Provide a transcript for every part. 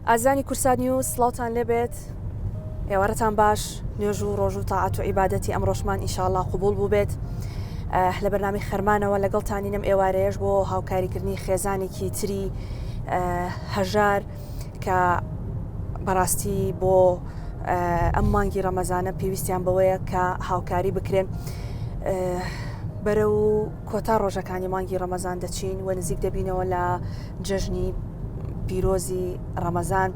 ئازیزانی کورسات نیوز سڵاوتان لێبێت ئێوارەتان باش نوێژ و ڕۆژ و تاعەت و عیبادەتی ئەمڕۆشمان ئینشاءاللە قبوڵ بووبێت لە بەرنامەی خەرمانەوە لەگەڵتانینم ئێوارەیەش بۆ هاوکاریکردنی خێزانێکی تری هەژار کە بەڕاستی بۆ ئەم مانگی ڕەمەزانە پێویستیان بەوەیە کە هاوکاری بکرێن بەرەو کۆتا ڕۆژەکانی مانگی ڕەمەزان دەچین و نزیک دەبینەوە لە جەژنی پیرۆزی ڕەمەزان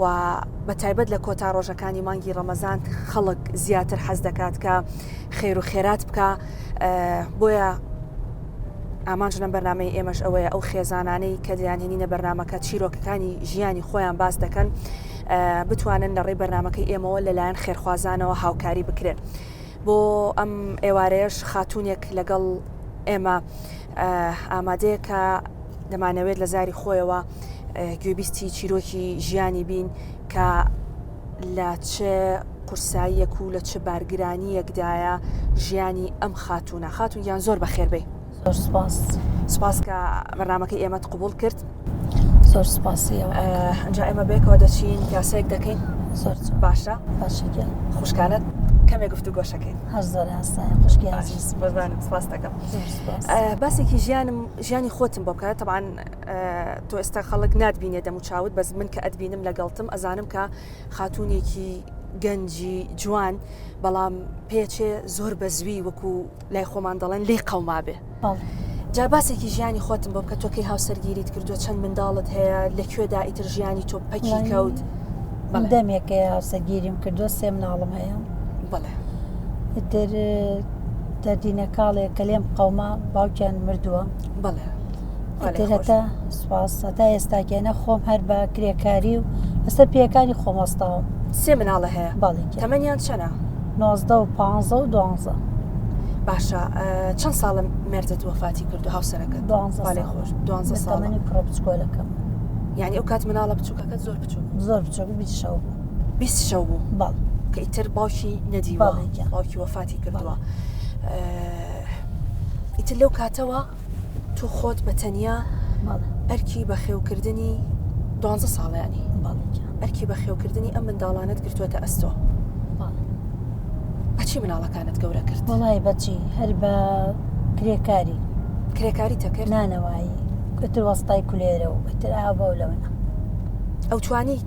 و بە تایبەت لە کۆتا ڕۆژەکانی مانگی ڕەمەزان خەڵک زیاتر حەز دەکات کە خێر و خێرات بکە بۆیە ئامانج لەم بەرنمەی ئێمەش ئەوەیە ئەو خێزانانەی کە دەیانهێنینە بەرنمەکە چیرۆکەکانی ژیانی خۆیان باس دەکەن بتوانن لە ڕێی بەرنمەکەی ئێمەوە لەلایەن خێرخوازانەوە هاوکاری بکرێن. بۆ ئەم ئێوارەیەش خاتوونێک لەگەڵ ئێمە ئامادەیە کە دەمانەوێت لە زاری خۆیەوە گوێبیستی چیرۆکی ژیانی بین کە لە چ قورساییەک و لە چ بارگرانیەکدایە ژیانی ئەم خاتوونە خاتون گیان زۆر بەخێربێی زۆر سپاس سپاس کە بەرنامەکەی ئێمەت قبول کرد زۆر سپاسی ئەنجا ئێمە بێکەوە دەچین پیاسەیەک دەکەین زۆر باشە باشە گیان خوشکانت کەمێک گفتو گۆشەکەین هەر زۆر ئاسایە خوشکی عەزیز قوربانم سپاس دەکەم باسێکی ژیانم ژیانی خۆتم بۆ بکە تەبعەن تۆ ئێستا خەڵک ناتبینێ دەم و چاوت بەس من کە ئەتبینم لەگەڵتم ئەزانم کە خاتونێکی گەنجی جوان بەڵام پێچێ زۆر بە زووی وەکو لای خۆمان دەڵێن لێی قەومابێ. جا باسێکی ژیانی خۆتم بۆ بکە تۆ کەی هاوسەرگیریت کردووە چەند منداڵت هەیە لە کوێدا ئیتر ژیانی تۆ پەکی کەوت؟ بەڵێ. دەمێکە هاوسەرگیریم کردووە سێ مناڵم هەیە. بەڵێ. ئیتر دەردی نەکاڵێک کە لێم قەوما باوکیان مردووە. بەڵێ. ئیتر هەتا سوپاس هەتا ئێستاکێنە خۆم هەر بە کرێکاری و لەسەر پێیەکانی خۆم وەستاوم. سێ مناڵە هەیە؟ بەڵێ گیان. تەمەنیان چەنە؟ 19 و 15 و 12. باشە چەند ساڵە مێردت وەفاتی کردو هاوسەرەکەت؟ 12 ساڵ. خۆش 12 ساڵ. تەمەنی کوڕە بچکۆلەکەم. یعنی ئەو کات مناڵە بچووکەکەت زۆر بچووک بوو؟ زۆر بچووک 20 شەو بوو. 20 شەو بوو؟ بەڵێ. کە ئیتر باوکی نەدیوە. بەڵێ گیان. باوکی وەفاتی کردووە. ئیتر لەو کاتەوە تۆ خۆت بە تەنیا ئەرکی بەخێوکردنی دوانزە ساڵە یانی ئەرکی بەخێوکردنی ئەم منداڵانەت گرتووەتە ئەستۆ بەچی مناڵەکانت گەورە کرد وەڵای بەچی هەر بە کرێکاری کرێکاری تەکرد نانەوایی ئیتر وەستای کولێرە و ئیتر ئاوە و لەونە ئەو توانی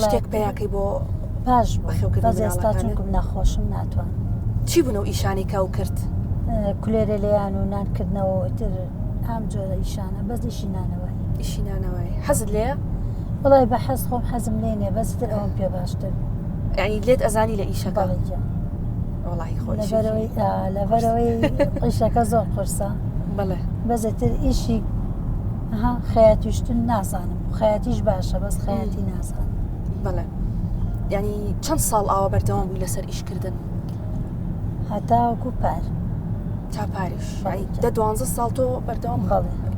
شتێک پیاکەی بۆ باش بوو بەس ئێستا چونکم نەخۆشم ناتوانم. چی بوون ئەو ئیشانەی کە ئەو کرد؟ کولێرە لێیان و نان کردنەوە و ئیتر ئەم جۆرە ئیشانە بەس ئیشی نانەوایی. ئیشی نانەوایی حەزت لێیە؟ وەڵای بە حەز خۆم حەزم لێ نییە بەس ئیتر ئەوەم پێ باشتر بوو. یانی لێت ئەزانی لە ئیشەکە؟ بەڵێ گیان. وەڵاهی خۆ ئیشێکی لەبەرئەوەی ئا لەبەرئەوەی ئیشەکە زۆر قورسە. بەڵێ. بەس ئیتر ئیشی ها خەیاتی شتن نازانم خەیاتیش باشە بەس خەیاتی نازانم. بەڵێ یعنی چەند ساڵ ئاوا بەردەوام بووی لەسەر ئیشکردن؟ هەتاوەکو پار. تا پاریش دە دوانزە ساڵ تۆ بەردەوام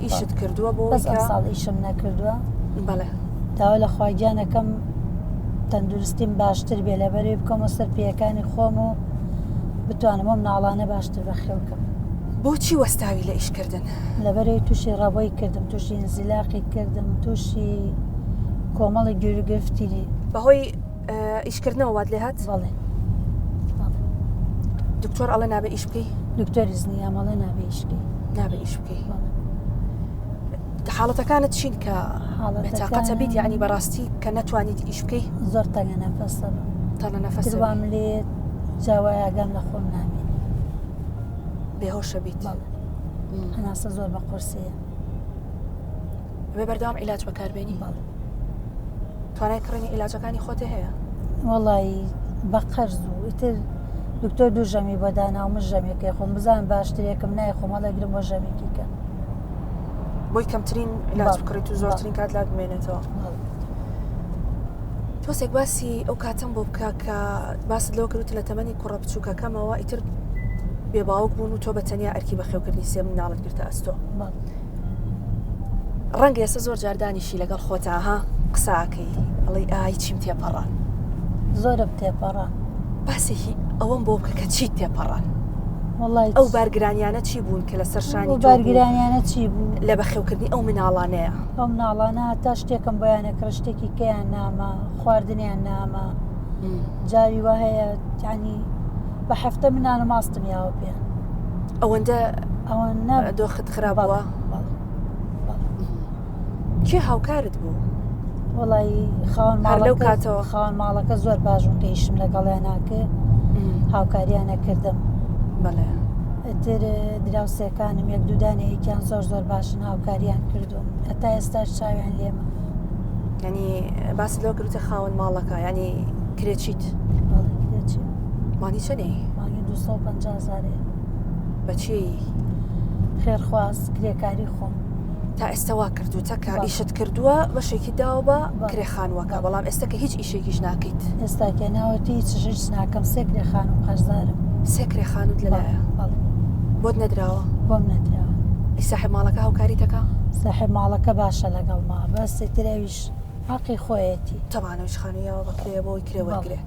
ئیشت کردووە بۆ بەس ئەم ساڵ ئیشم نەکردووە بەڵێ داوا لە خواگیانەکەم تەندروستیم باشتر بێ لەبەرەوەی بکەمە سەر پێیەکانی خۆم و بتوانم ئەو مناڵانە باشتر بەخێوکەم. بۆچی وەستاوی لە ئیشکردن؟ لەبەرەوەی تووشی ڕەبۆی کردم تووشی ئینزیلاقی کردم تووشی کۆمەڵی گیروگرفتی بەهۆی ئیشکردنەوە وات لێ هات؟ بەڵێ دکتۆر ئەڵێ نابێ ئیش بکەی؟ دکتۆر ئیزنی یام ئەڵێ نابێ ئیش بکەی. نابێ ئیش بکەی. حاڵەتەکانت چین کە بێتاقەتە بیت یعنی بەڕاستی کە نەتوانیت ئیش بکەی؟ زۆر تەنگە نەفەسە بم. تەنگە نەفەسە دروام لێ جاوای ئاگام لە خۆم نامێنێ. بێهۆشە بیت. بەڵێ. هەناسە زۆر بە قورسیە. ئەبێ بەردەوام عیلاج بەکاربێنی؟ بەڵێ. توانای کڕینی عیلاجەکانی خۆتێ هەیە؟ وەڵایی بە قەرز و ئیتر دکتۆر دوو ژەمی بۆ دانا و من ژەمێکەی خۆم بزانم باشترێکم نایخۆم هەڵێگرم بۆ ژەمێکی کە. بۆی کەمترین عیلاج بکڕیت و زۆرترین کات لات بمێنێتەوە. تۆسێک باسی ئەو کاتەم بۆ بکە کە باست لەوە کردوت لە تەمەنی کوڕە بچووکەکەمەوە ئیتر بێ باوک بوون و تۆ بە تەنیا ئەرکی بەخێوکردنی سێ مناڵت گرتە ئەستۆ. ڕەنگە ئێستا زۆر جار دانیشی لەگەڵ خۆتا ها قسە ئەکەی ئەڵێی ئای چیم تێپەڕان. زۆرم تێپەڕان. باسێکی ئەوەم بۆ بکە کە چیت تێپەڕان. وەڵای ئەو بارگرانیانە چی بوون کە لەسەر شانی ئەو تۆ بوو بارگرانیانە چی بوو؟ لە بەخێوکردنی ئەو مناڵانەیە؟ ئەو مناڵانە هەتا شتێکم بۆیان ئەکڕی شتێکی کەیان ناما، خواردنیان ناما. جاری وا هەیە یانی بە هەفتە من نان و ماستم یاوە پێیان. ئەوەندە ئەوەنە دۆخت خراپ بەڵێ بووە؟ بەڵێ بەڵێ. کێ هاوکارت بوو؟ وەڵایی خاوەن هەر لەو ماڵەکە کاتەوە؟ خاوەن ماڵەکە زۆر باش بوو کە ئیشم لەگەڵیانا کرد هاوکاریان ئەکردم. بەڵێ. ئیتر دراوسێکانم یەک دوو دانەیەکیان زۆر زۆر باشن هاوکاریان کردووم هەتا ئێستاش چاویان لێمە. یانی باست لەوە کرد وتت خاوەن ماڵەکە یانی کرێچیت؟ بەڵێ کرێچیم. مانگی چەنێی؟ مانگی 250 هەزارەیە. بە چێی؟ خێرخواز کرێکاری خۆم. تا ئێستا وا کردوتە کە بەڵێ. ئیشت کردووە بەشێکی داوە بە بەڵێ. کرێ خانووەکە بەڵێ. بەڵام ئێستا کە هیچ ئیشێکیش ناکەیت. ئێستا کە ناوەتی هیچ هیچ ناکەم سێ کرێ خانوو قەرزارم. سێ کرێ خانووت بەڵێ لەلایە؟ بەڵێ. بۆت نەدراوە؟ بۆم نەدراوە. ئەی ساحێب ماڵەکە هاوکاریت ئەکا؟ ساحێب ماڵەکە باشە لەگەڵما بەس ئیتر ئەویش حەقی خۆیەتی. تەبعەن ئەویش خانووی یاوە بە کرێ بۆ ئەوەی کرێ بەڵێ. وەرگرێ.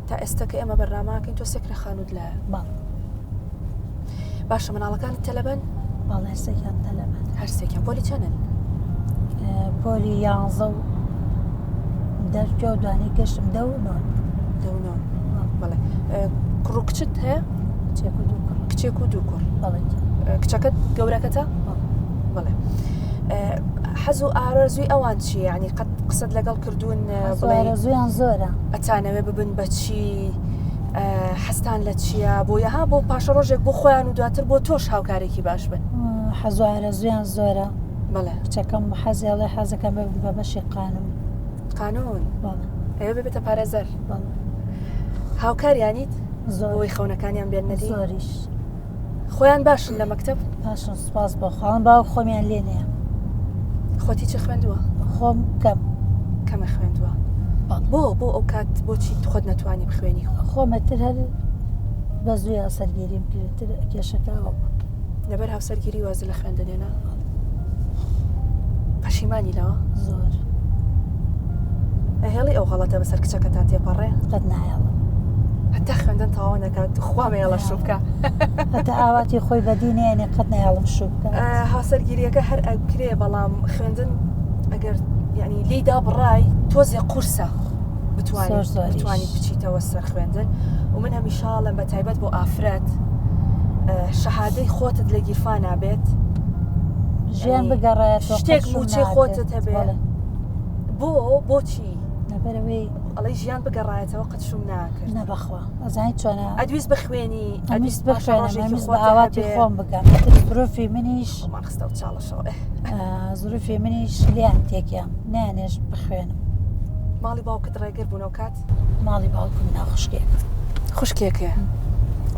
تا ئێستا کە ئێمە بەرنامە ئەکەین تۆ سێ کرێ خانووت لایە؟ بەڵێ. باشە مناڵەکانت تەلەبەن؟ بەڵێ هەرسێکیان تەلەبەن. هەرسێکیان پۆلی چەنن؟ پۆلی یانزە و دەرچوە و دوانی گەشتم دە و نۆن. دە و نۆن. بەڵێ. کوڕ و کچت هەیە؟ کچێک و دوو کوڕ. کچێک و دوو کوڕ. بەڵێ. کچەکەت گەورەکەتە؟ بەڵێ. بەڵێ. حەز و ئارەزووی ئەوان چییە؟ یعنی قەت قسەت لەگەڵ کردوون حەز و بڵێ ئارەزوویان زۆرە. ئەتانەوێ ببن بە چی؟ حەزتان لە چییە؟ بۆ یەها بۆ پاشە ڕۆژێک بۆ خۆیان و دواتر بۆ تۆش هاوکارێکی باش بن. حەز و ئارەزوویان زۆرە. بەڵێ. کچەکەم حەزی ئەڵێ حەزەکەم ببم بە بەشی قانون. قانون؟ بەڵێ. ئەوێ ببێتە پارێزەر؟ بەڵێ. هاوکاریانیت؟ زۆر. بۆی خەونەکانیان بێننە دی؟ زۆریش. خۆیان باشن لە مەکتەب؟ باشن سوپاس بۆ خوا. ئەڵێم باوک خۆمیان لێ نییە. خۆتی چی خوێندووە؟ خۆم کەم. کەمە خوێندووە. بەڵێ. بۆ بۆ ئەو کات بۆچی خۆت نەتوانی بخوێنی؟ خۆمەتر هەر بە زووی هاوسەرگیریم کرد تر کێشەکە ئەوە بوو. لەبەر هاوسەرگیری وازت لە خوێندن هێنا؟ پەشیمانی لەوە؟ زۆر. ئەهێڵی ئەو غەڵەتە بەسەر کچەکەتا تێپەڕێ؟ قەت نایەڵم. هەتا خوێندن تەواو نەکات خوا مەیەڵە شوو بکا. هەتا ئاواتی خۆی بەدی نەیەنێ قەت نایەڵم شوو بکات. هاوسەرگیریەکە هەر ئەکرێ بەڵام خوێندن ئەگەر یعنی لێی دابڕای تۆزێ قورسە بتوانیت زۆر زۆریش. بتوانیت بچیتەوە سەر خوێندن و من هەمیشە ئەڵێم بە تایبەت بۆ ئافرەت شەهادەی خۆتت لە گیرفانا بێت ژیان یعنی بگەڕایەتەوە قەت شتێک شووم موچەی ناکرد. خۆتت هەبێ بەڵێ. بۆ بۆچی لەبەرئەوەی ئەڵێی ژیان بگەڕایەتەوە قەت شووم ناکرد. نە بەخوا ئەزانی چۆنە ئەدویست بخوێنی ئەمویست ئەدویست پاشە بخوێنم ڕۆژێکی ئەمویست بە خۆتە ئاواتی هەبێ خۆم بگەم ئیتر زروفی منیش خۆمان خستە و چاڵەشەوە زروفی منیش لێیان تێکیام نەیانێشت بخوێنم. ماڵی باوکت ڕێگر بوون ئەو کات؟ ماڵی باوکم نا خوشکێکم. خوشکێکێ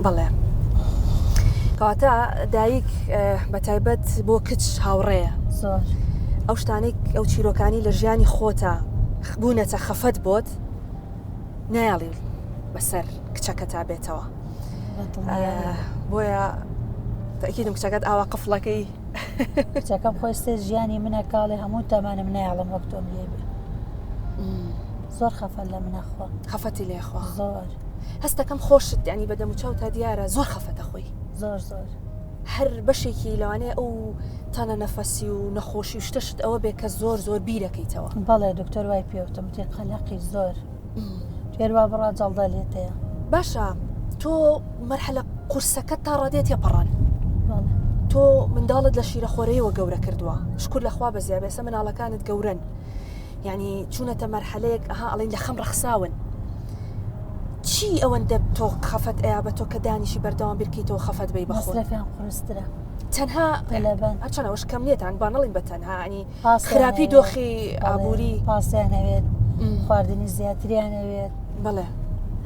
بەڵێ. کەواتە دایک بە تایبەت بۆ کچ هاوڕێیە. زۆر. ئەو شتانەی ئەو چیرۆکانی لە ژیانی خۆتە بوونەتە خەفەت بۆت نایەڵی بەسەر کچەکەتا بێتەوە. بۆیە تەئکیدم کچەکەت ئاوا قفڵەکەی کچەکەم خۆی سێ ژیانی منە کاڵێ هەموو تەمەنم نایەڵم وەک تۆم لێ بێ. زۆر خەفەت لە منە خوا. خەفەتی لێ خوا. زۆر. هەستەکەم خۆشت یعنی بە دەموچاو تا دیارە زۆر خەفەتە خۆی. زۆر زۆر. هەر بەشێکی لەوانەیە ئەو تەنە نەفەسی و نەخۆشی و شتەشت ئەوە بێ کە زۆر زۆر بیرەکەیتەوە. بەڵێ دکتۆر وای پێوتم وتی قەلەقی زۆر. تێر وا بڕا جەڵدە لێتەیە. باشە تۆ مەرحەلە قورسەکەت تا ڕادەیە تێپەڕان. بەڵێ. تۆ منداڵت لە شیرەخۆرەیەوە گەورە کردووە شکور لە خوا بەزیا بێ ئێستا مناڵەکانت گەورەن یعنی چوونەتە مەرحەلەیەک ئەها ئەڵێن لە خەم ڕەخساون چی ئەوەندە تۆ خەفەت ئەیا بە تۆ کە دانیشی بەردەوام بیرکەیتەوە خەفەت بەی بەخۆت مەسرەفیان قورسترە تەنها تەلەبەن هەرچەند ئەوەش کەم نییەتان با نەڵێین بە تەنها ینی پاسیان خراپی ئەوێت. دۆخی بەڵێ، ئابووری پاسیان ئەوێت خواردنی زیاتریان ئەوێت بەڵێ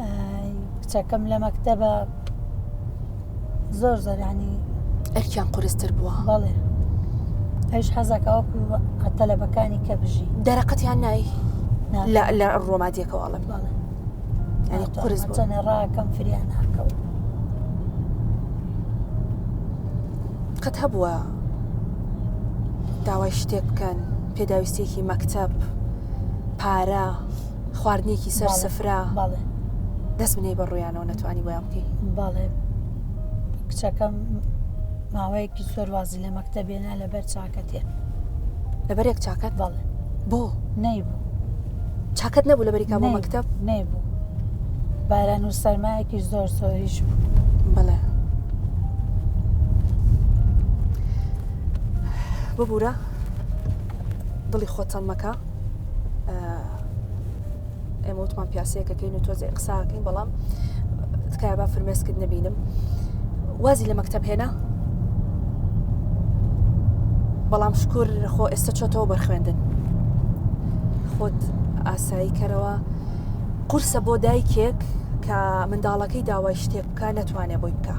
ئای، کچەکەم لە مەکتەبە زۆر زۆر ینی ئەرکیان قورستر بووە بەڵێ ئەویش حەزەکە وەکو تەلەبەکانی کە بژی دەرەقەتیان نای نا. لە لە ڕۆمادیەکەوە ئەڵێم بەڵێ یعنی قورس بوو چەنێ ڕاکەم فریا ناکەوم قەت هەبووە داوای شتێک بکەن پێداویستیەکی مەکتەب پارە خواردنێکی سەر بەڵێ. سفرە بەڵێ دەست بنێی بە ڕوویانەوە نەتوانی بۆیان بکەی بەڵێ. کچەکەم ماوەیەکی زۆر وازی لە مەکتەب هێنا لەبەر چاکەتێ. لەبەر یەک چاکەت؟ بەڵێ. بۆ؟ نەیبوو. چاکەت نەبوو لەبەری کا بۆ مەکتەب؟ نەیبوو. باران و سەرمایەکی زۆر زۆریش بوو. بەڵێ. ببورە دڵی خۆت تەنگ مەکە. ئێمە وتمان پیاسەیەکەکەین و تۆزێ قساکەین بەڵام تکایە با فرمێسکت نەبینم وازی لە مەکتەب هێنا بەڵام شکر خۆ ئێستا چۆتەوە بەر خوێندن خۆت ئاسایی کەرەوە قورسە بۆ دایکێک کە منداڵەکەی داوای شتێک بکە نەتوانێ بۆی بکە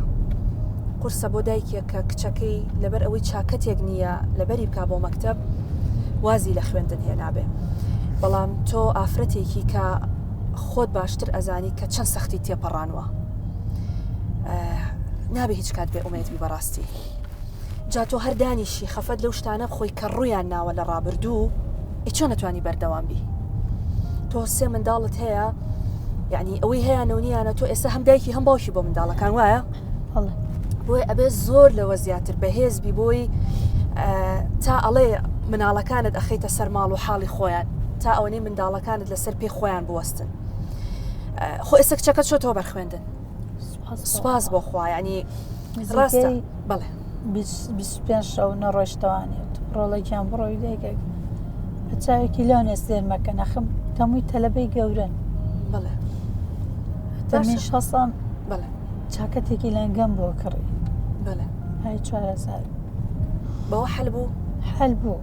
قورسە بۆ دایکێک کە کچەکەی لەبەر ئەوەی چاکەتێک نییە لەبەری بک بۆ مەکتب وازی لە خوێندن هێنابێ بەڵام تۆ ئافرەتێکی کە خۆت باشتر ئەزانی کە چەند سەختی تێپەڕانوە نابێ هیچ کات بێ ئومێد بی بەڕاستی جا تۆ هەر دانیشی خەفەت لەو شتانە بخۆی کە ڕوویان ناوە لە ڕابردوو ئەی چۆن نەتوانی بەردەوام بی تۆ سێ منداڵت هەیە یعنی ئەوەی هەیە نەونیانە تۆ ئێستا هەم دایکی هەم باوکی بۆ منداڵەکان وایە بۆیە ئەبێ زۆر لەوە زیاتر بەهێز بی بۆی تا ئەڵێ مناڵەکانت ئەخەیتە سەر ماڵ و حاڵی خۆیان تا ئەوەنەی منداڵەکانت لەسەر پێی خۆیان بوەستن خۆ ئێستا کچەکە چۆتەوە بەر خوێندن سوپاس بۆ خوا ینی ڕاستە بەڵێ 25 شەو نەڕۆشتەوانێت ڕۆڵێکیان بڕۆی دایکێک بە چاوێکی لەونێ سێر مەکەن ئەخم تەمووی تەلەبەی گەورن بەڵێ تەمیش هەسام بەڵێ چاکەتێکی لەنگەم بۆ کڕی. بەڵێ. پای 4000. بەوە حەل بوو؟ حەل بوو.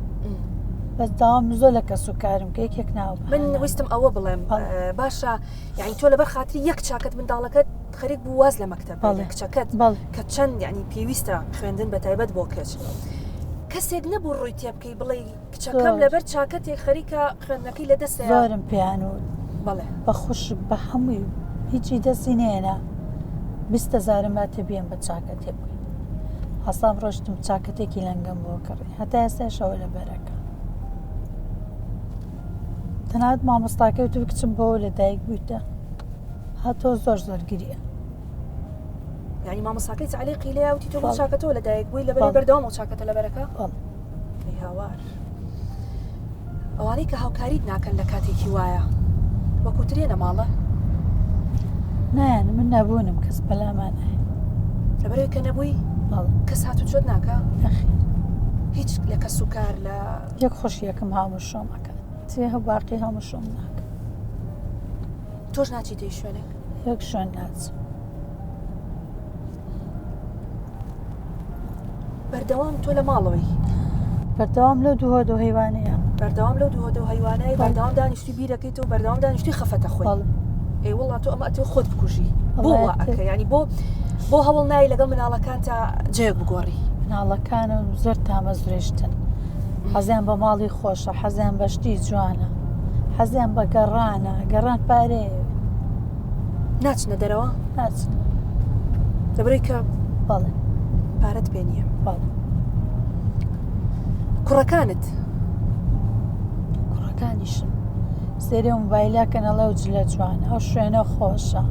بەس داوام زۆر لە کەس و کارم کە یەکێک ناو من ویستم ئەوە بڵێم باشە یعنی تۆ لەبەر خاتری یەک چاکەت منداڵەکەت خەریک بوو واز لە مەکتەب بەڵێ کچەکەت کە چەند یعنی پێویستە خوێندن بە تایبەت بۆ کچ کەسێک نەبوو ڕووی تێبکەی بڵێ کچەکەم لەبەر چاکەتێک خەریکە خوێندنەکەی لە دەست زۆرم پێیان وت بەڵێ. بە خوشک بە هەمووی هیچی دەستی نەیەنا 20 هەزارم باتێ بیەم بە چاکەتێ بووی هەستام ڕۆشتم چاکەتێکی لەنگەم بۆ کڕی هەتا ئێستاش ئەوە لەبەرەکە تەنانەت مامۆستاکەی وتبوو کچم بۆ لە دایک بوویتە هاتۆ زۆر زۆر گریە یعنی مامۆستاکەی تعلیقی لێیا وتی تۆ بۆ چاکەتەوە لە دایک بووی لەبەری بەردەوام ئەو چاکەتە لەبەرەکە ئەی هاوار ئەوانەی کە هاوکاریت ناکەن لە کاتێکی وایە وەکو ترێنە ماڵە نایەن من نەبوونم کەس پەلامان نایە لەبەرەوەی کە نەبووی کەس هاتو چۆت ناکە نەخێر هیچ لە کەس و کار لە یەک خۆشیەکەم هاوشۆم ئەکات تێ باقی هەموو ناکە تۆش ناچیتە هیچ شوێنێک؟ یەک شوێن ناچم. بەردەوام تۆ لە ماڵەوەی؟ بەردەوام لەو دوو هۆدە و هەیوانەیە. بەردەوام لەو دوو هۆدە و هەیوانەی بەردەوام دانیشتوی بیرەکەیتەوە بەردەوام دانیشتوی خەفەتە خۆی. ئەی وەڵا تۆ ئەمە ئەتەوێ خۆت بکوژی. بۆ وا ئەکەی یانی بۆ بۆ هەوڵ نای لەگەڵ مناڵەکانتا جێیەک بگۆڕی؟ مناڵەکانم زۆر تامەزرۆیشتن. حەزیان بە ماڵی خۆشە حەزیان بە شتی جوانە حەزیان بە گەڕانە گەڕان پارەیە ناچنە دەرەوە ناچن لەبەرەی کە بەڵێ پارەت پێ نییە بەڵێ کوڕەکانت کوڕەکانیشم سێرێ مۆبایلەکەن ئەڵێ ئەو جلە جوانە ئەو شوێنە خۆشە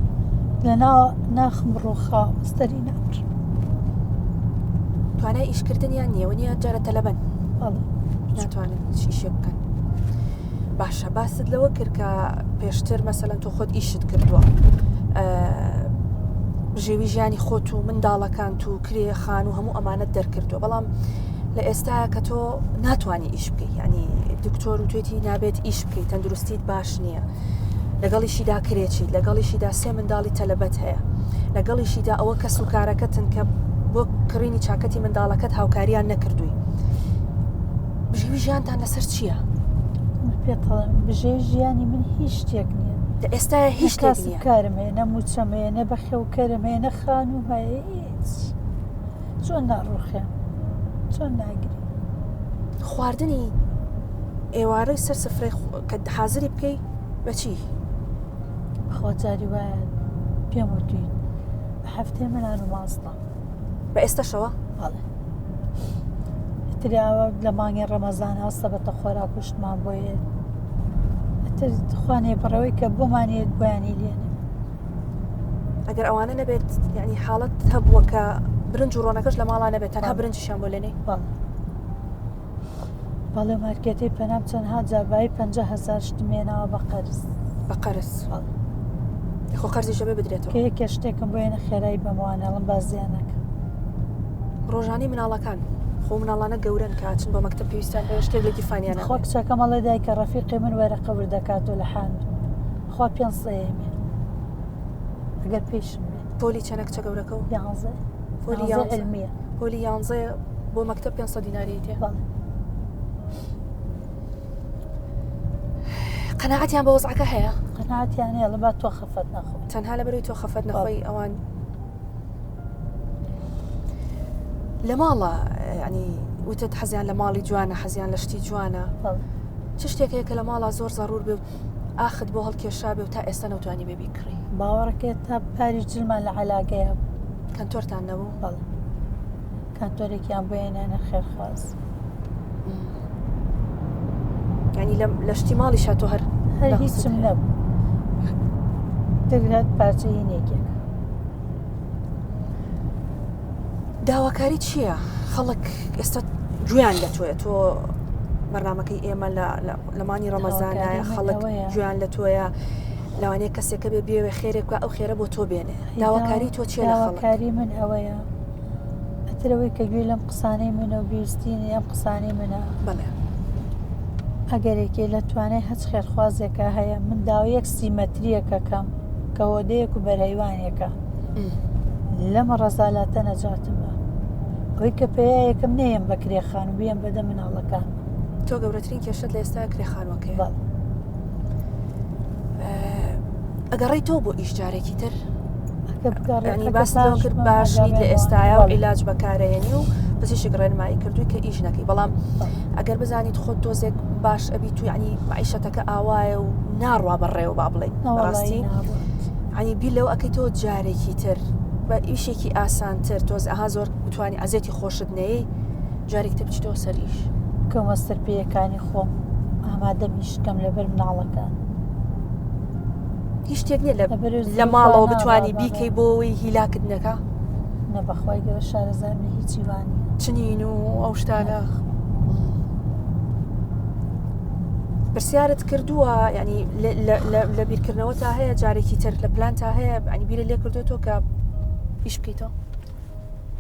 لەناو ناخم ڕووخاوە سەری نابڕم توانای ئیشکردنیان نییە و نییە جارە تەلەبەن ناتوانن هیچ ئیشێک بکەن باشە باست لەوە کرد کە پێشتر مەسەلەن تۆ خۆت ئیشت کردووە بژێوی ژیانی خۆت و منداڵەکان و کرێ خان و هەموو ئەمانەت دەرکردووە بەڵام لە ئێستا کە تۆ ناتوانانی ئیش بکەیت ینی دکتۆر و توێتی نابێت ئیش بکەیت تەندروستیت باش نییە لەگەڵیشیدا کرێچیت، لەگەڵیشیدا سێ منداڵی تەلەبەت هەیە، لەگەڵیشیدا ئەوە کەس و کارەکەتن کە بۆ کڕینی چاکەتی منداڵەکەت هاوکاریان نەکردووی. بژێوی ژیانتان لەسەر چییە؟ من پێت دەڵێم بژێوی ژیانی من هیچ شتێک نییە. لە ئێستایا هیچ نە شتێک نییە. کاسبکارم هەیە، نە مووچەم هەیە، نە بەخێوکەرم هەیە، نە خانووم هەیە، هیچ. چۆن ناڕووخێم؟ چۆن ناگریم؟ خواردنی ئێوارەی سەر سفرەی کە حازری بکەی بەچی؟ خوا جاری وایە پێم وتوی بە هەفتەی منان و ماستە بە ئێستەشەوە؟ بەڵێ ئیتر ئاوە لە مانگی ڕەمەزان سەبەتە خۆراک و شتمان بۆ یێت ئیتر خوانێ بڕەوەی کە بۆمان یێت بۆیانی لێنێ ئەگەر ئەوانە نەبێت یعنی حاڵەت هەبووە کە برنج و ڕۆنەکەش لە ماڵا نەبێت تەنها برنجیشیان بۆ لێنێی؟ بەڵێ. بەڵێ مارکێتەی پەنام چەندها جار بایی 50 هەزار شتم هێناوە بە قەرز. بە قەرز؟ بەڵێ. خۆ قەرزیش دەبێ بدرێتەوە. کە یەکێ شتێکم بۆ هێنە خێرایی بەمەوە نەڵم با زیان نەکەم. ڕۆژانەی مناڵەکان خۆ مناڵانە گەورەن کە ئەچن بۆ مەکتەب پێویستیان بە شتێک لە گیرفانیانە خوا کچەکەم ئەڵێ دایکە ڕەفیقی من وەرەقە ورد دەکاتەوە لە حانوت خوا پێنج سەیەمێ ئەگەر پێیشم بێ. پۆلی چەنە کچە گەورەکە و؟ یانزەیە. پۆلی یانزەی عیلمیە. پۆلی یانزەیە بۆ مەکتەب 500 دیناری تێ. بەڵێ. قەناعەتیان بە وەزعەکە هەیە؟ قەناعەتیان هەیە ئەڵێ با تۆ خەفەت نەخۆی. تەنها لەبەرەوەی تۆ خەفەت نەخۆی ئەوان لە ماڵە ینی وتت حەزیان لە ماڵی جوانە حەزیان لە شتی جوانە چ شتێک هەیە کە لە ماڵا زۆر زەڕور بێ و ئاخت بۆ هەڵکێشا بێ و تا ئێستا نەوتوانی بێ بیکڕی؟ باوەڕەکەی تا پاریش جلمان لە عەلاگەیا بوو. کەنتۆرتان نەبوو؟ بەڵێ کانتۆرێکیان بۆ هێنانە خێرخواز. یعنی لە شتی ماڵیشا تۆ هەر هەر هیچم نەبوو. تر هەر پارچە هینێکێک. داواکاری چییە؟ خەڵک ئێستا گوێیان لە تۆیە تۆ بەرنمەکەی ئێمە لە مانی ڕەمەزانایە خەڵک گوێیان لە تۆیە لەوانەیە کەسێکە بێ بێوێ خێرێک بکە ئەو خێرە بۆ تۆ بێنێ داواکاری تۆ چیە لە خەڵک؟ داواکاری من ئەوەیە ئەترەوەی کە گوێی لەم قسانەی منە و بیستینی ئەم قسانەی منە بەڵێ ئەگەرێکی لە توانای هەچ خێرخوازێکە هەیە من داوای یەک سیمەتریەکەکەم کە هۆدەیەک و بەرهەیوانێکە لەمە ڕەزالاتە نەجاتم بە ئەوەی کە پێیەکەم نەیەم بە کرێخان و بیەم بەدە مناڵەکان. تۆ گەورەترین کێشت لە ئێستا کرێ خانوەکەی ئەگەڕی تۆ بۆ ئیش جارێکی تر ینی باس لەوە کرد باش نیت لە ئێستایا و عیلاج بەکارەیەنی و پزیشک ڕێنمایی کردووی کە ئیش نەکەی بەڵام ئەگەر بزانیت خۆت تۆزێک باش ئەبیت و ینی معیشەتەکە ئاوایە و ناڕوا بەڕێوە با بڵێین بەڕاستی ینی بیر لەوە ئەەکەی تۆ جارێکی تر بە ئیشێکی ئاسانتر تۆز ئەها زۆر بتانی ئەزێتی خۆشت نەیەی جارێک تر بچیتەوە سەر ئیش. بکەومە سەر پێیەکانی خۆم ئامادەم ئیش کەم لەبەر مناڵەکان. هیچ شتێک نییە لە ماڵەوە بتانی بیکەی بۆ ئەوەی هیلاکت نەکا؟ نە بەخوای گەورە شارەزام لە هیچی وا نییە. چنین و ئەو شتانە. پرسیارت کردووە ینی لە بیرکردنەوە تا هەیە جارێکی تر لە پلان تا هەیە ئەنی بیرە لێ کردو تۆ کە ئیش بکەیتەوە؟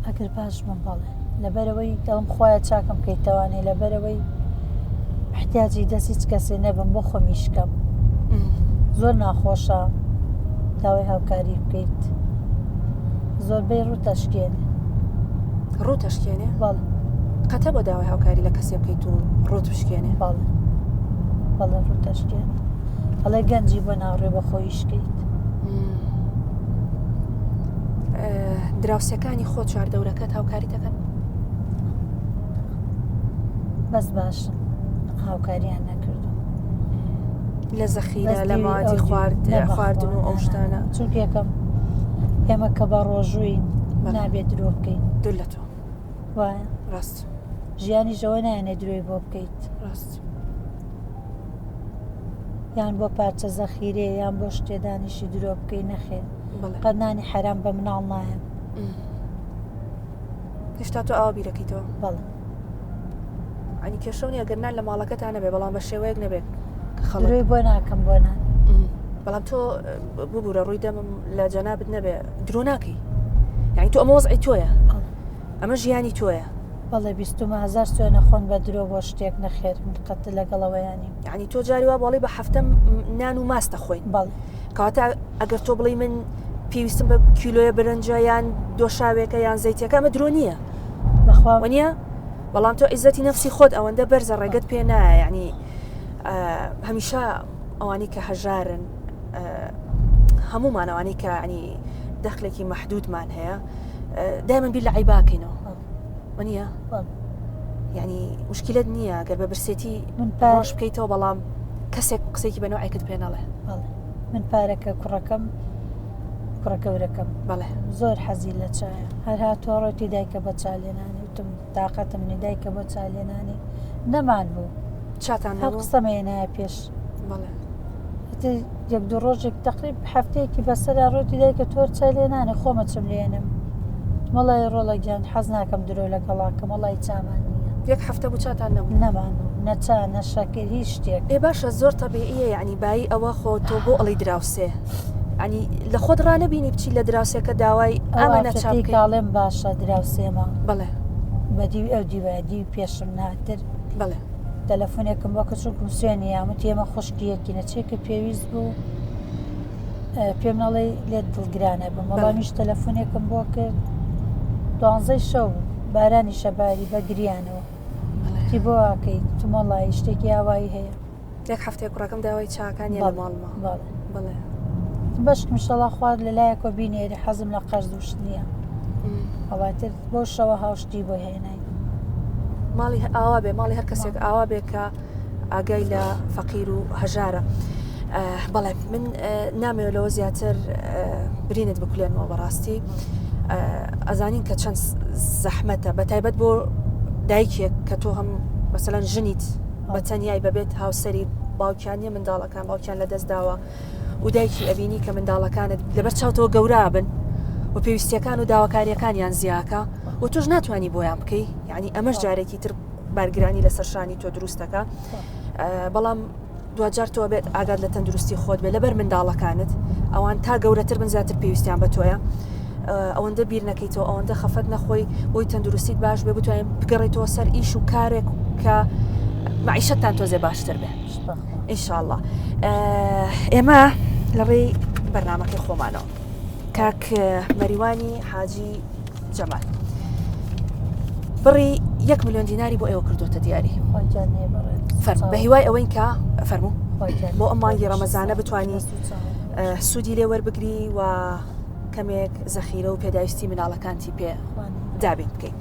ئەگەر باش بم بەڵێ لەبەرەوەی دەڵم خوایە چاکم کەیتەوانێ لەبەرەوەی احتیاجی دەست هیچ کەسێ نەبم بۆ خۆم ئیشکەم زۆر ناخۆشە داوای هاوکاری بکەیت زۆربەی ڕوو تەشکێنێ ڕوو تەشکێنێ بەڵێ قەتە بۆ داوای هاوکاری لە کەسێ بکەیت و ڕوت بشکێنێ بەڵێ بەڵێ ڕوو تەشکێنێ ئەڵێ گەنجی بۆ ناڕێ بۆ خۆیشکەیت دراوسێکانی خۆت چواردەورەکەت هاوکاریت دەکەن؟ بەس باشن هاوکاریان نەکردو لە زەخیرە لە مادی خوارد خواردن و ئەو شتانە چونکە یەکەم ئێمە کە بە ڕۆژووین نابێت درۆ بکەین دوور لە تۆ وایە ڕاست ژیانی ژەوە نایەنێ درۆی بۆ بکەیت ڕاست یان بۆ پارچە زەخیرەیە یان بۆ شتێ دانیشی درۆ بکەی نەخێر قەت نانی حەرام بە مناڵ نایەم. هێشتا تۆ ئاوا بیرەکەیتەوە؟ بەڵێ. ئەنی کێشەو نییە گەر نان لە ماڵەکەتا نەبێ بەڵام بە شێوەیەک نەبێت کە خەڵک درۆی بۆ ناکەم بۆ نان. بەڵام تۆ ببورە ڕووی دەمم لە جەنابت نەبێ درۆ ناکەی یعنی تۆ ئەمە وەزعی تۆیە ئەمە ژیانی تۆیە. بەڵێ بیستومە هەزار سوێنە خۆن بە درۆ بۆ شتێک نەخێر من قەت لەگەڵەوەیان نیم. یعنی تۆ جاری وا بۆڵی بە هەفتە نان و ماست دەخۆین. بەڵێ. کەواتە ئەگەر تۆ بڵێی من پێویستم بە کیلۆیە برنجە یان دۆشاوێکە یان زەیتەکە ئەمە درۆ نییە. بەخوا وەنیە؟ بەڵام تۆ عیزەتی نەفسی خۆت ئەوەندە بەرزە ڕێگەت پێ نایە یعنی هەمیشە ئەوانەی کە هەژارن هەمومان ئەوانەی کە ینی دەخلێکی مەحدودمان هەیە دایمەن بیر لە عیباکەینەوە وەنیە یعنی مشکلت نییە گەر بە برسێتی من پاش بکەیتەوە بەڵام کەسێک قسێکی بە نەوعێکت پێ نەڵێ من پارەکە کوڕەکەم کوڕە گەورەکەم بەڵێ زۆر حەزی لە چایە هەر هاتووە ڕۆتی دایکە بە چا لێنانی وتم تاقەتم نی دایکە بۆ چا لێنانی نەمان بوو چاتان هەر قسەم هێنایە پێش بەڵێ ئیتر یەک دوو ڕۆژێک تەقریب هەفتەیەکی بەسەرا ڕۆتی دایکە تۆر چای لێ نانێ خۆمە چم لێنم. وەڵی ڕۆڵە گیان حەز ناکەم درۆ لەگەڵا کەم وەڵی چامان نییە. یەک هەفتە بوو چاتان نەبوو؟ نەمان بوو نە چا نە شەکر هیچ شتێک. ئێ باشە زۆر تەبیعیە یەعنی بایی ئەوە خۆ تۆ بۆ ئەڵێی دراوسێ یەعنی لە خۆت ڕانەبینی بچی لە دراوسێکە داوای ئەو ئەمەنە چا ئافرەتەی بکەی؟ کاڵێم باشە دراوسێمە. بەڵێ. بە دیوی ئەو دیوایە دیوی پێشم ناتر. بەڵێ. تەلەفونێکم بۆ کرد چونکم سوێنی یام وتی ئێمە خوشکی یەکینە چێکە پێویست بوو پێم نەڵێی لێت دڵگرانە بم بەڵێ. وەڵامیش تەلەفونێکم بۆ کرد دوانزەی شەو بوو بارانی شەباری بە گریانەوە بەڵێ. وتی بۆ واکەی وتم وەڵایی شتێکی ئاوایی هەیە. یەک هەفتەیە کوڕەکەم داوای چاکانیە لە بەڵێ ماڵما. بەڵێ. بەڵێ. بەشکم ئیشەڵا خوا لە لایەکەوە بینێری حەزم لە قەرز و شت نییە. وەڵا ئیتر بەو شەوە هاوشتی بۆ هێناین. ماڵی ئاوا بێ ماڵی هەر کەسێک ئاوا بێ کە ئاگای لە فەقیر و هەژارە. بەڵێ من نامەوێت لەوە زیاتر برینت بکولێنمەوە بەڕاستی ئەزانین کە چەند زەحمەتە بە تایبەت بۆ دایکێک کە تۆ هەم مەسەلەن ژنیت بە تەنیای بەبێت هاوسەری باوکیان نیە منداڵەکان باوکیان لە دەست داوە و دایکی ئەبینی کە منداڵەکانت لەبەر چاوتەوە گەورە بن و پێویستیەکان و داواکاریەکانیان زیاکە و تۆش ناتوانانی بۆیان بکەی یعنی ئەمەش جارێکی تر بارگرانی لەسەر شانی تۆ دروستەکە بەڵام دواجار تۆ بێت ئاگات لە تەندروستی خۆت بێت لەبەر منداڵەکانت ئەوان تا گەورەتر بن زیاتر پێویستیان بە تۆیە ئەوەندە بیر نەکەیتەوە ئەوەندە خەفەت نەخۆی بۆی تەندروستیت باش بێ بتوانین بگەڕێتەوە سەر ئیش و کارێک کە معیشەتتان تۆزێ باشتر بێ ئینشاءاللە ئێمە لە ڕێی بەرنمەکەی خۆمانەوە کاک مەریوانی حاجی جەمال بڕی یەک ملیۆن دیناری بۆ ئێوە کردوتە دیاری فەرموو بە هیوای ئەوەین کە فەرموو بۆ ئەم مانگی ڕەمەزانە بتانی سوودی لێ وەربگری و کەمێک زەخیرە و پێداویستی مناڵەکانتی پێ دابین بکەیت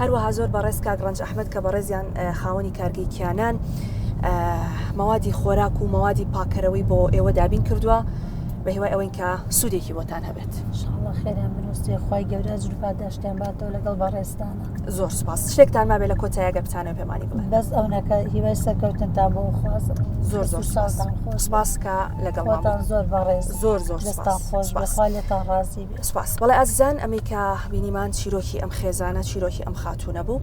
هەروەها زۆر بەڕێز کاک ڕەنج ئەحمد کە بەڕێزیان خاوەنی کارگەی کیانان مەوادی خۆراک و مەوادی پاکەرەوەی بۆ ئێوە دابین کردووە بە هیوای ئەوەین کە سوودێکی بۆتان هەبێت. ئینشاڵڵا خێریان بنووسێ خوای گەورە ئەجر و پاداشتیان باتەوە لەگەڵ بەڕێزتانە. زۆر سوپاس شتێکتان مابێ لە کۆتاییا گەر بتانەوێ پێمانی بڵێن. بەس ئەونەکە هیوای سەرکەوتنتان بۆ ئەخوازم. زۆر زۆر سوپاس سوپاس کە لەگەڵمان خۆتان زۆر بەڕێز زۆر زۆر دەستان خۆش بێ خوا لێتان ڕازی بێ. سوپاس بەڵێ ئازیزان ئەمەی کە بینیمان چیرۆکی ئەم خێزانە چیرۆکی ئەم خاتوونە بوو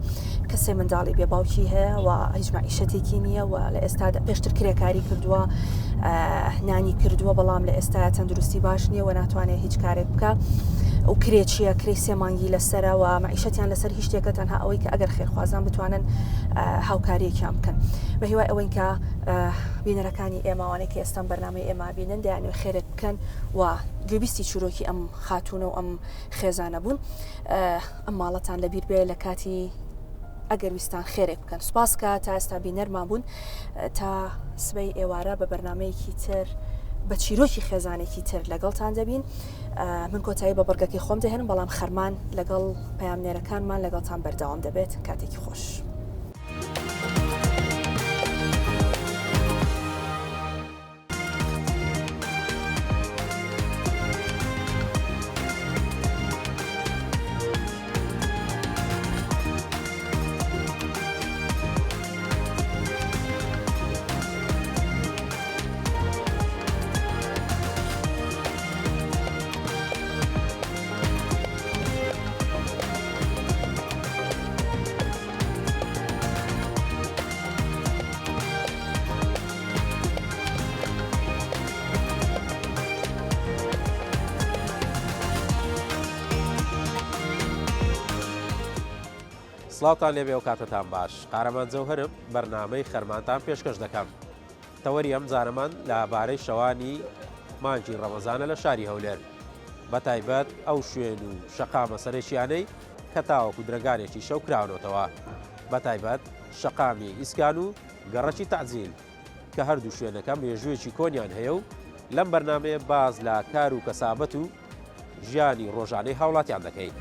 کە سێ منداڵی بێ باوکی هەیە و هیچ مەعیشەتێکی نییە و لە ئێستادا پێشتر کرێکاری کردووە نانی کردووە بەڵام لە ئێستا تەندروستی باش نییە و ناتوانێت هیچ کارێک بکە و کرێچیە کرێ سێ مانگی لەسەرە و مەعیشەتیان لەسەر هیچ شتێکە تەنها ئەوەی کە ئەگەر خێرخوازان بتوانن هاوکاریەکیان بکەن بە هیوای ئەوەین کە بینەرەکانی ئێماوانەی کە ئێستان بەرنامەی ئێمە بینن دەیانەوێت خێرێک بکەن و گوێبیستی چیرۆکی ئەم خاتوونە و ئەم خێزانە بوون ئەم ماڵەتان لەبیر بێ لە کاتی ئەگەر ویستان خێرێک بکەن سوپاس کە تا ئێستا بینەرمان بوون تا سبەی ئێوارە بە بەرنمەیەکی تر بە چیرۆکی خێزانێکی تر لەگەڵتان دەبین من کۆتایی بە بڕگەکەی خۆم دەهێنم بەڵام خەرمان لەگەڵ پەیامنێرەکانمان لەگەڵتان بەردەوام دەبێت کاتێکی خۆش. سڵاوتان لێبێ و کاتتان باش قارەمان جەوهرم بەرنامەی خەرمانتان پێشکەش دەکەم تەوەری ئەم جارەمان لە بارەی شەوانی مانگی ڕەمەزانە لە شاری هەولێر بە تایبەت ئەو شوێن و شەقامە سەرەکیانەی کە تاوەکو درەنگانێکی شەو کراونەتەوە بە تایبەت شەقامی ئیسکان و گەڕەکی تەعجیل کە هەردوو شوێنەکە مێژوویەکی کۆنیان هەیە و لەم بەرنامەیە باس لە کار و کەسابەت و ژیانی ڕۆژانەی هاوڵاتیان دەکەین.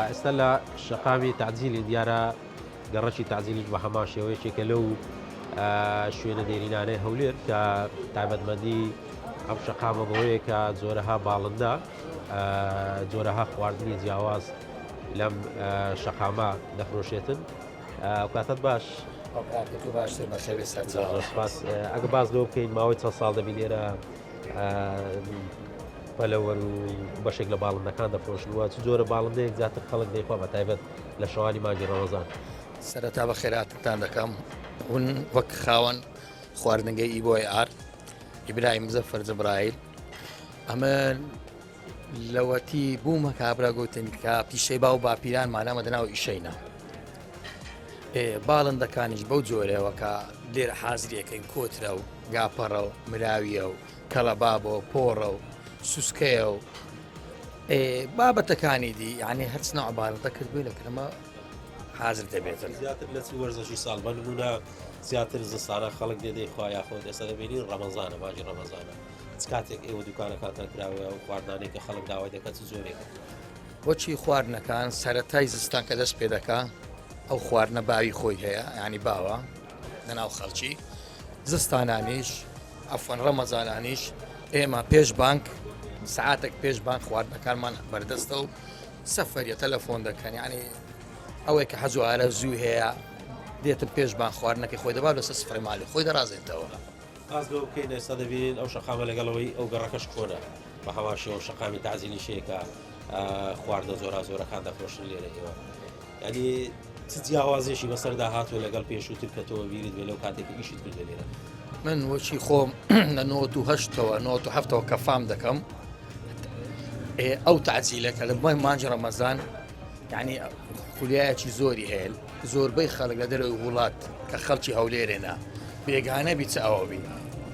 ئێستا لە شەقامی تەعجیلی دیارە. گەڕەکی تەعجیلیش بە هەمان شێوە یەکێکە لەو شوێنە دێرینانەی هەولێر کە تایبەتمەندی ئەم شەقامە بەوەیە کە جۆرەها باڵندە جۆرەها خواردنی جیاواز لەم شەقامە دەفرۆشێتن ئەو کاتت باش سپاس ئەگە باز لەوە بکەین ماوەی چەند ساڵ دەبی لێرە پەلەوەر و بەشێک لە باڵندەکان دەفرۆشن و چ جۆرە باڵندەیەک زیاتر خەڵک دەیخوا بە تایبەت لە شەوانی مانگی ڕەمەزان. سەرەتا بەخێرهاتنتان دەکەم هون وەک خاوەن خواردنگەی ئیبۆی ئار ئیبراهیم مزەفەر جەبرایل ئەمە لەوەتی بوومە کابرا گوتن کە پیشەی باو باپیران مانامە دەناو ئیشەینە باڵندەکانیش بەو جۆرەوە کە لێرە حازریەکەین کۆترە و گاپەڕە و مراویە و کەڵەبابە و پۆڕە و سوسکەیە و بابەتەکانی دی یعنی هەرچ ناو باڵندە کردبێ لە کرمە حازر دەبێتن. زیاتر لە چ وەرزەکی ساڵ بە نمونە زیاتر زستانە خەڵک دێ دەیخوا یاخۆ ئێستا دەبینین ڕەمەزانە مانگی ڕەمەزانە چ کاتێک ئێوە دوکانەکانتان کراوەیە و خواردنانەی کە خەڵک داوای دەکات چ جۆرێکە؟ بۆچی خواردنەکان سەرەتای زستان کە دەست پێ دەکا ئەو خواردنە باوی خۆی هەیە ینی باوە لەناو خەڵکی زستانانیش عەفوەن ڕەمەزانانیش ئێمە پێش بانک سعاتێک پێش بانک خواردنەکانمان بەردەستە و سەفەریە تەلەفۆن دەکەن یعنی ئەوەی کە حەز و ئارەزووی هەیە دێتە پێش بان خواردنەکەی خۆی دەبات لەسەر سفرەی مالی خۆی دەڕازێتەوە. باس لەوە بکەین ئێستا دەبینین ئەو شەقامە لەگەڵەوەی ئەو گەڕەکەش کۆنە بە هەمان شێوە شەقامی تەعزیلیش هەیە کە خواردنە جۆراوجۆرەکان دەفرۆشن لێرە ئێوە یعنی چ جیاوازێکی بەسەردا هاتووە لەگەڵ پێشووتر کە تۆ بیرت بێ لەو کاتێک ئیشت کردە لێرە؟ من وەچی خۆم لە 98ەوە 97ەوە کە فام دەکەم ئەو تەعجیلە کە لە مای مانگی ڕەمەزان یعنی خولیایەکی زۆری هەیە زۆربەی خەڵک لە دەرەوەی وڵات کە خەڵکی هەولێرێنە بێگانە بی چ ئەوە بی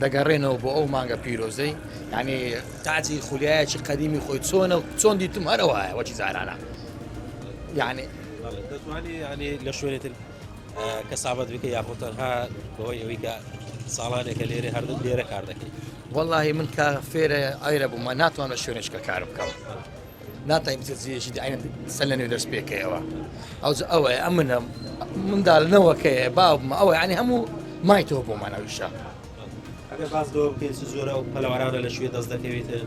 دەگەڕێنەوە بۆ ئەو مانگە پیرۆزەی یعنی تاجی خولیایەکی قەدیمی خۆی چۆنە چۆن دیتم هەرەوایە وەکی جارانە یعنی دەتوانانی ینی لە شوێنێتر کەسابەت بکە یاخۆ تەنها بەهۆی ئەوەی کە ساڵانێکە لێرە هەردوو لێرە کار دەکەیت وەڵاهی من کە فێرە ئایرە بوومە ناتوانم لە شوێنێکە کار بکەم ناتوانین بچێت جێیەکی دی سەر لە نوێ دەست پێکەیەوە ئەوج ئەوەیە ئەمنە منداڵ نەوەکەیە باوکمە ئەوە ینی هەموو مایتەوە بۆ مانەویشە ئەگەر باس لەوە بکەین چ جۆرە ئەو پەلەوەرانە لە شوێ دەست دەکەوێتن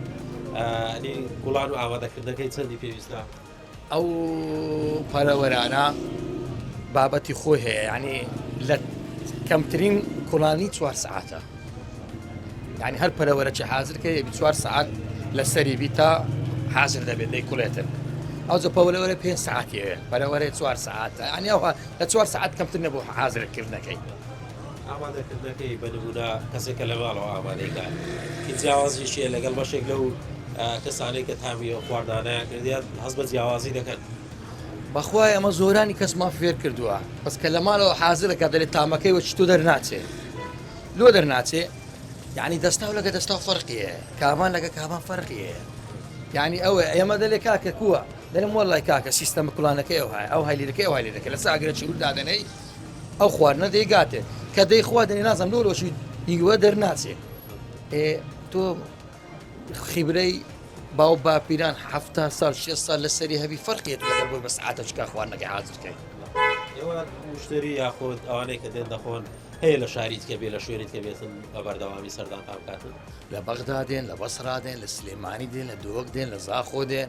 گوڵان و ئامادەکردنەکەی چەندی پێویستە ئەو پەلەوەرانە بابەتی خۆی هەیە یعنی لە کەمترین کوڵانی چوار سعاتە یعنی هەر پەلەوەرەکی حاضر کە یەبی چوار سعات لەسەری بی تا حاضر دەبێت دەیکوڵێتن ئەو جە پەولەوەرە پێ سعاتی هەیە پەلەوەرەی چوار سعاتە یعنی ئەوها لە چوار سعات کەمتر نەبوو حاضرکردنەکەی ئامادەکردنەکەی بە نمونە کەسێک کە لە ماڵەوە ئامادەی کات هیچ جیاوازیشی هەیە لەگەڵ بەشێک لەو کەسانەی کە تامی ئەو خواردانەیان کردیان هەست بە جیاوازی دەکەن. بەخوای ئەمە زۆرانی کەسمان فێر کردووە بەس کە لە ماڵەوە حازرە کە دەلێ تامەکەی وەکی تۆ دەرناچێ لۆ دەرناچێ یعنی دەستاو لەگە دەستاو فەرقی هەیە کامان لەگە کامان فەرقی هەیە یعنی ئەوە ئێمە دەلێ کاکە کووە دەلم وەڵای کاکە سیستەمە کوڵانەکەی ئەو هەیە ئەو هەلیرەکەی ئەو هەلیرەکە لەسەر ئاگرە چور دادەنێی ئەو خواردنە دەیگاتێ کە دەیخوا دەنێ نازم لۆ لۆشی نیوە دەرناچێ ئێ تۆ خیبرەی باو باپیران ه ساڵ شێ ساڵ لەسەری هەبی فەرقێت لەگەڵ بۆی بە سعاتە چکا خواردنەکەی حازرکەی ئێوە مشتری یاخود ئەوانەی کە دێن دەخۆن هەیە لە شاری تکە بێ لە شوێنی تکە بێتن بە بەردەوامی سەردانتان بکاتن لە بەغدا دێن لە بەسرا دێن لە سلێمانی دێن لە دۆک دێن لە زاخۆ دێن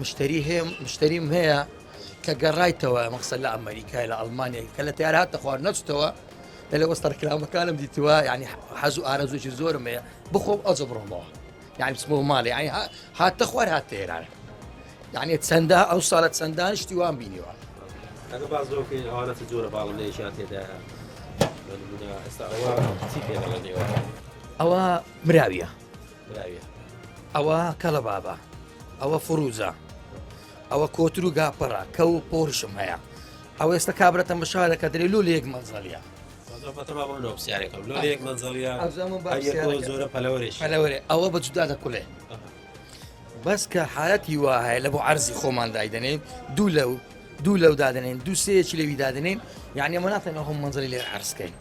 مشتری هەیە مشتریم هەیە کە گەڕایتەوە مەقسە لە ئەمریکای لە ئەڵمانیا کە لە تیار هاتە خوار نەچتەوە لە وەستە ڕکلامەکانم دیتوە یعنی حەز و ئارەزوێکی زۆرم هەیە بخۆم ئەجە بڕۆمەوە یعنی بچمەوە ماڵێ یعنی هاتە خوار هاتە ئێران یعنی چەندە ئەو ساڵە چەندان شتی وام بینیوە ئەگە باس لەوە بکەین ئەوانە چ جۆرە باڵندەیەکیان تێدایە بە نمونە ئێستا ئەوە چی پێ دەڵێن ئێوە ئەوە مراویە مراویە ئەوە کەڵەبابە ئەوە فڕوزە ئەوە کۆتر و گاپەڕە کە و پۆرشم هەیە ئەوە ئێستا کابرا تەمەشا دەکات دەرێ لۆ لە یەک مەنزەڵیە پەلەوەرێ ئەوە بە جودا دەکولێ بەس کە حالەتی وا هەیە لە بۆ عەرزی خۆمان دایدەنێن دوو لەو دوو لەو دادنێن دوو سێیەکی لەوی دادنێن یعنی ئەمە ناتەنەوە هەم مەنزەلی لێ عەرزکەین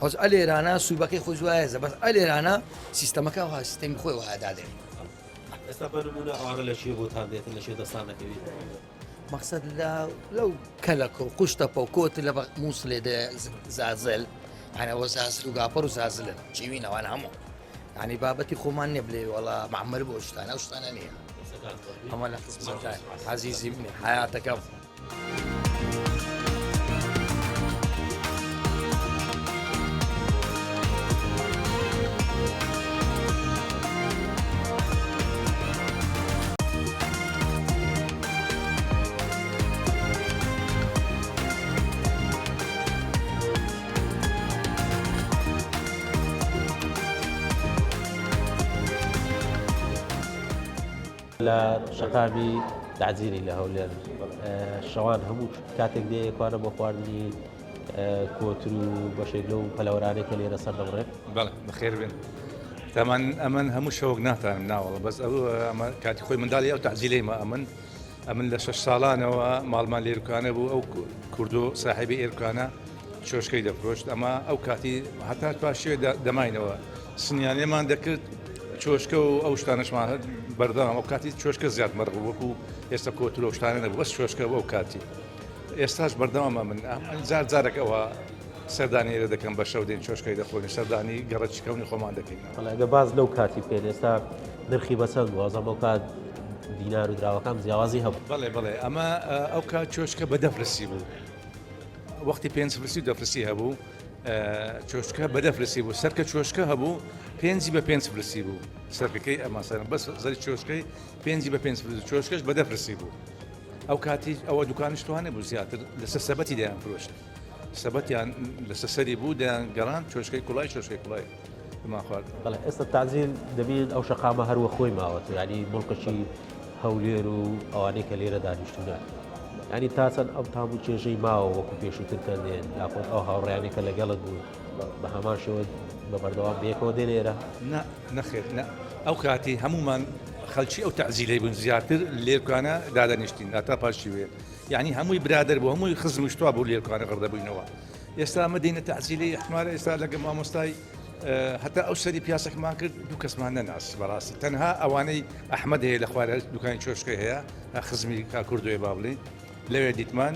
ئەوج ئەلێرانە سوبەکەی خۆی جوایزە بەس ئەلێرانە سیستەمەکە وها سیستەمی خۆی وها دادێن ئێستا بە نمونە ئەوانە لە کوێ بۆتان دێتن لە کوێ دەستان دەکەوێت؟ مەقسەد لە لەو کەلەکە و قوشتەپە و کۆت لە مووسلێ دە زازل ئەوە زازل و گاپەر و زازلن چیوین ئەوان هەموو ینی بابەتی خۆمان نیە بلێ وەڵا معمەر بۆ شتانە ئەو شتانە نییە ئەمە لە خزمەتان عەزیزی منی حیاتەکەم. لە شەقامی تەعزیری لە هەولێر شەوان هەموو کاتێک دێ یەکوانە بۆ خواردنی کۆتر و بەشێک لەو پەلەوەرانەی کە لێرە سەر دەبڕێت. بەڵێ بەخێر بێن. تامان ئەمن هەموو شەوەک ناتانم ناوەڵە بەس ئەو ئەمە کاتی خۆی منداڵی ئەو تەعزیلەیمە ئەمن ئەمن لە شەش ساڵانەوە ماڵمان لێرکانە بوو ئەو کوردۆ ساحێبی ئێرکانە چۆشکەی دەفرۆشت ئەمە ئەو کاتی هەتا پاشێ دەماینەوە سنیانێمان دەکرد چۆشکە و ئەو شتانەشمان بەردەوام ئەو کاتی چۆشکە زیاد مەرغ وەکو ئێستا کۆتر و شتانە نەبوو بەس چۆشکە ئەو کاتی ئێستاش بەردەوامە من جار جارێک ئەوە سەردانی ئێرە دەکەم بە شەو دێن چۆشکەی دەخۆین سەردانی گەڕەکی کەونی خۆمان دەکەین. بەڵێ ئەگەر باس لەو کاتی بکەین ئێستا نرخی بە چەند بوو ئەزانم ئەو کات دینار و دراوەکان جیاوازی هەبوو. بەڵێ بەڵێ ئەمە ئەو کات چۆشکە بە دە فلسی بوو وەختی پێنج فلسی و دە فلسی هەبوو چۆشکە بە دە فلسی بوو سەرکە چۆشکە هەبوو پێنجی بە پێنج فلسی بوو سەرکەکەی ئەمەسەرم بەس زەری چۆشکەی پێنجی بە پێنج فلسی چۆشکەش بە دە فلسی بوو ئەو کاتی ئەوە دوکانیش توانێ بوو زیاتر لەسەر سەبەتی دەیان فرۆشت سەبەتیان لەسەر سەری بوو دەیان گەڕان چۆشکەی کوڵای چۆشکەی کوڵای بمان خوارد. بەڵێ ئێستا تەعزیل دەبینن ئەو شەقامە هەر وە خۆی ماوەتەوە یانی موڵکەکی هەولێر و ئەوانەی کە لێرە دانیشتونە ینی تا چەند ئەم تام و چێژەی ماوە وەکو پێشووتر کە دێن یاخود ئەو هاوڕیانی کە لەگەڵت بوون بە هەمان شێوە بە بەردەوام بەیەکەوە دێن ئێرە؟ نا نەخێر نا ئەو کاتی هەموومان خەلکی ئەو تەعزیلەی بووین زیاتر لێرکانە دادەنیشتین هەتا پاش شیوێ یعنی هەمووی برادەر بوو هەمووی خزم و شتوا بوو لێرکانە غڕدەبووینەوە ئێستا ئەمە دێنە تەعزیلەی احتمالە ئێستا لەگە مامۆستای هەتا ئەو سەری پیاسەکمان کرد دوو کەسمان نەناس بەڕاستی تەنها ئەوانەی ئەحمەد هەیە لە خوارە دوکانی چۆشکە هەیە خزمی کاکوردۆیە با بڵێین لەوێ دیتمان